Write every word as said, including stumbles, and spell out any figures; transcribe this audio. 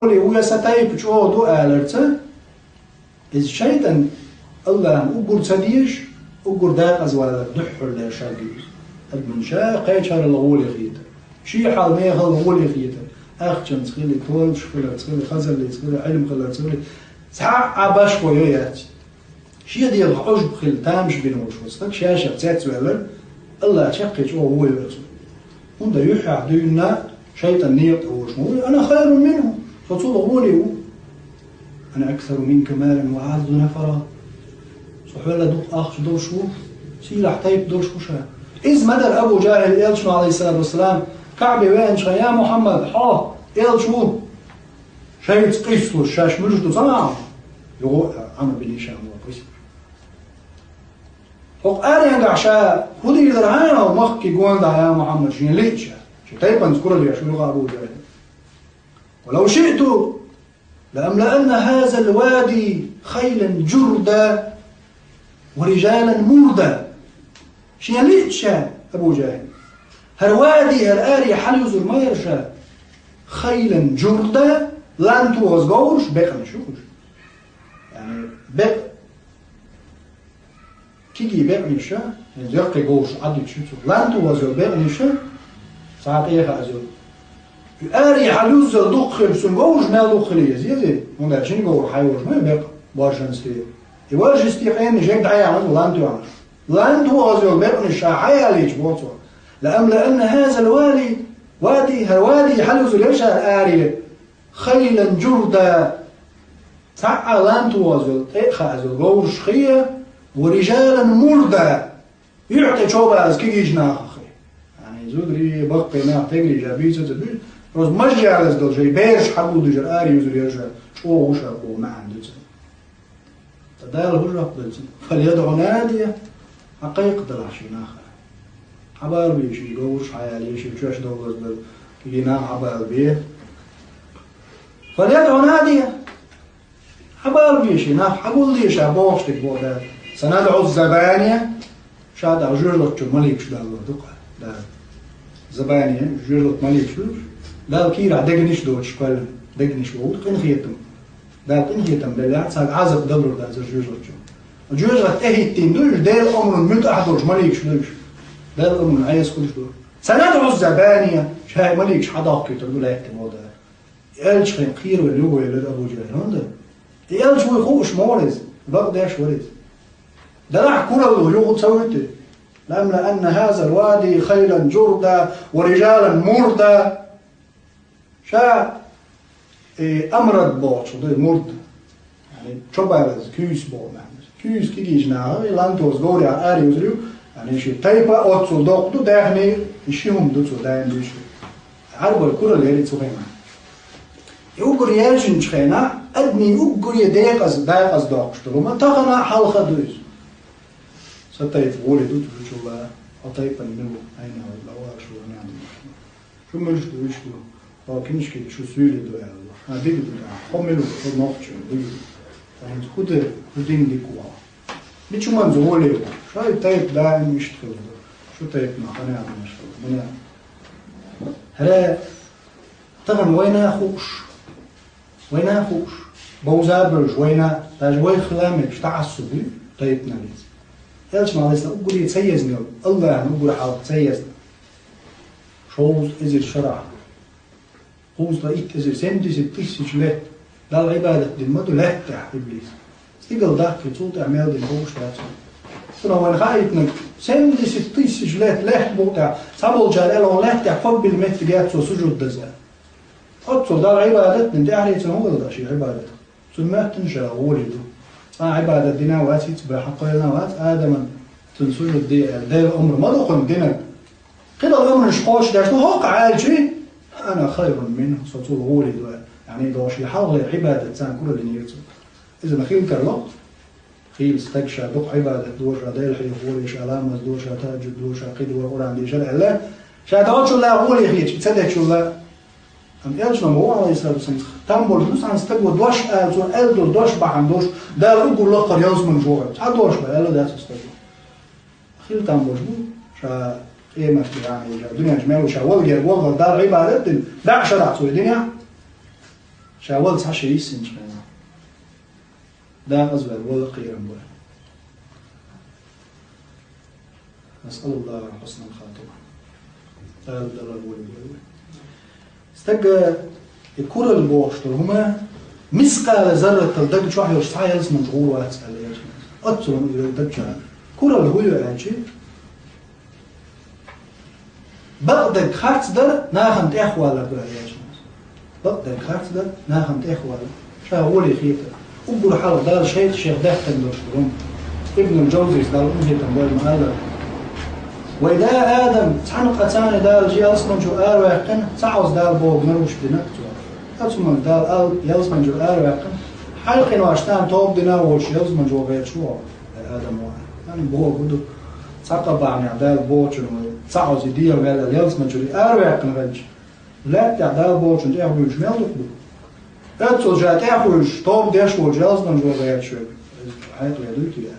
Гӏоле ву я сан тайпа чӏогӏа ду аларца, иза шайтӏан Аллахӏна уггар ца дезаш, уггар дакъаза валар дуьххьарлера шаг ю иза. Адамна ша кхечарал гӏоле хетар, ший хьал-мехал гӏоле хетар, ахчанца хили, тойлаш хиларца хили, хазаллица хили, Ӏилма хиларца хили, цхьа а башхо йо яц. Шен дегӏах Ӏужба хилла тамаш бина волуш ву стаг, ша-шех цецваьлларг, Аллахӏ чаккхе чӏогӏа вуй оцу. ХӀунда юьххьехь дуьйна шайтӏан некъа тӀе вожаш ма вуй: «Ана хайрун минху», со цул гӀоле ву. «Ана аксару минка малан ва аӀаззу нафара». Со хьоьлла дукха ахча долуш ву, сийлахь тайпа долуш ву ша. Иза ма дара Абу ЖахӀил элчано, Ӏалайхиссалату вассалам, КаӀбе веанчохь: «Я Мухьаммад, хьо элча ву». Шайца къийсалуш, шаьш муьлш ду ца Ӏама? Юха а Ӏама бина ша ма къийсалуш. ХӀокху аренгахь ша хӀун дийр дара хьайна хьо махкий гондахь, я Мухьаммад, шена лиъча? Шен тайпанца куралла еш ву юха Абу ЖахӀил. «Валав шиъту лаамлаанна хазал вади хайлан журда ва рижалан мурда». Шена лиъча ша, Абу ЖахӀил, хӀара вади, хӀара аре хьалаюзур ма яра ша, хайлан журда, лан тохаза говраш, бекъанаш ю уьш. Яъни, бекъ-, кегий бекъанаш ша, хӀинца яккхий говраш Ӏадуьтуш ю цо. Лан тохаза йолу бекъанаш ша, цхьа а тӀехьа а йолу. И аре хьалаюззал дукха хир, цуьнан говраш мел дукха хила еза, еза, хӀунда аьлча шина говра хьайолуш ма ю бекъа, боршанца тӀе. И боршанца тӀе къена жег дӀаяхьа лан тоьхна. Лан тохаза йолу бекъанаш ша хьаялийча боху цо: «Лаамлаанна хазал вали, вади, хӀара вади хьалаюзур яра ша аре, хайлан журда». Цхьа а лан тохаза йолу, тӀе а хааза йолу говраш хи, ва рижалан мурда, юьхь тӀе чобаза кегийчу нахах хи. Яъни, зударий, баккхий нах, тегрий жа бийца ца буьйцу, просто мажжалаза долу шайн бераш хьагулдуш яра, аре юзур яра ша, чӀогӀа ву ша боху маьӀна ду цуьнан. Ткъа Дала хӀун жоп делла цуьнга? «ФальядӀу надия», хьакхайкхадалахь шен нах. Хьабалабе шен говраш хьаялае, шен чоьш довлаза долу кегий нах хьабалабе. «ФальядӀу надия». Хьабалабе шен нах, хьагулде ша бохуш дерг боху Дала. «СанадӀу забания». Ша тӀехь жоьжахатин маликаш далор ду-кх Дала. Забания, жоьжахатин маликаш ду уьш. Дала кийрахь дегнаш доцуш кхоьллина, дегнаш бохург къинхетам. Дала къинхетам беллехь, цаьрга Ӏазап далур дац жоьжахатин. Жоьжахат тӀехӀиттийна ду уьш, Делан омрана муьтӀахь долуш маликаш ду уьш. Делан омрана Ӏеса хуьлуш ду. «СанадӀу забания», ша и маликаш хьадоккхуьйтур ду лаьтта боху Дала. Элча хьайн кхеравелла юхавелира Абу ЖахӀил, хӀунда? И элча вуй хууш ма вара иза, бакъдеш вара иза. Делахь куралла юха ца вуьту: «Лаамлаанна хазал вади хайлан журда ва рижалан мурда». Ша, э, амрад бохучух ду и мурд. Яъни, чобалаза, куьйса боху маьӀна. Куьйса кегийчу нахах, и лан тохаза говрехь аре юзур ю, яъни, шен тайпа оццул доккха ду, даьхни и ши хӀума ду цо даим дуьйцуш. Ӏарбойн куралла яра и цу хенахь. И уггар яьржинчу хенахь, адамийн уггаре декъаза, декъаза доккхуш долу хӀума тахана а хьалха а ду иза. Сан тайпа гӀоле ду цу чулла, хьо тайпана мила ву, айна хьо лавараш ву, нана. Шу муьлш ду, уьш ду, хьо книжки шу суьйле ду аьлла. А, дика ду, да. Хьо мила ву, хьо нохчи ву, дика ду. ТӀаккха хӀинца хӀун ду, хӀун дина дика ву хьо? Мича хӀуманца гӀоле ву? Шайн тайпа даим иштта хилла ду. Шу тайпана хьан адамаш хилла, мила? ХӀара, тахана вайна а хууш, вайна а хууш, бовза а бевзаш вайна, даже вайх хила а мегаш, таӀассуб ю тайпаналлица. Элча ма-, Ӏалайхиссалам, уггаре ца езна йолу, Аллахьна уггар хьалха ца езна. Шовзткъа эзар шарахь. Кхузткъа итт эзар, семьдесят тысяч лет Далла Ӏибадат дина ма ду лаьттахь иблис. Стигала даккхий, цул тӀаьхьа мел дина бовш дац. Цунах вайна хаийтинарг, семьдесят тысяч лет лаьтта букъа тӀехь цхьаболчара аьлла, лаьттахь кхоббилла меттиг яц цо сужуд даза. Оццул Далла Ӏибадат дина, тӀаьхьарий цунна хӀун хилла дара шен Ӏибадат? Цунна моьттина ша гӀоле ду. Цкъа а Ӏибадат дина а вац, хӀинца бен хьакхоьллина а вац, Адаман цунна сужуд де аьлла, Делан омра ма ду кхунна динарг. Кхидолу омранаш кхочушдеш ду, хӀокху Ӏаьлчий: «Ана хайрун минху», со цул гӀоле ду аьлла. Яъни, догӀуш и хьалхалера Ӏибадат царна кураллинера цо. Иза ма хила тарло. Хийла стаг ша дукха Ӏибадат до ша, Дела хьехо вара ша, ламаз до ша, тахаджуд до ша, кхидӀа вара Къуръан дешар аьлла, ша догӀучул а гӀоле хеташ, и ца дечул а. Амма Элчано ма ву, Ӏалайхиссалату вассалам, там болуш ду цхьана стаго дош аьлла, цо аьлла долу дош бахьана долуш, Дала уггар лакхара ялсаманаш вохуьйту. Цхьа дош бан аьлла дац оцу стаго. Хила там болуш бу, ша къематде, яъни, ша дуьнен чу мел ву, ша валгер, валгер Далла Ӏибадат дина, баьӀ шарахь цо и динехь. Ша вала цхьа ши йиссинчу хенахь, дакъаза ваьлла вала кхерам бара. نسأل الله حسن الخاتمة. Дала далар вуй вуй. Стага и куралла бохуш долу хӀума мискъала зарратал даг чохь йолуш цхьа ялсаманчу гӀур вац аьлла еш. Оццул хӀума ю даг чохь. Куралла хӀу ю аьлчи, бакъдерг харц дар нахана тӀехвалар ду аьлла еш. Бакъдерг харц дар нахана тӀехвалар. Ша гӀоле хетар. Уггар хьалха Дала шайта шех даьхкина долуш ду. Ибнул Джавзис Дала ум хетам бойла ма-аллара. Вай да Адам, цхьана къа царна Дала ялсаманчу араваьккхина, цхьа Ӏоз Дала боху гуш дина цо. Оцу хӀуманна Дала ал ялсаманчу араваьккхина, хьалкхинош царна тоба дина а волуш ялсаманчу гӀерташ ву хьо, ай Адам ваха. Хан боху ду, цхьа къа бахьанехь Дала бохучун вай, цхьа Ӏоз и дегӀан ваьлла ялсаманчу араваьккхина хилча, лаьттахь Дала бохучун тӀехь буьйлуш мел дукха ду? Оццул ша тӀехь буьйлуш, тоба деш волчу ялсаманчу гӀерташ верг, хьекъале дуй те?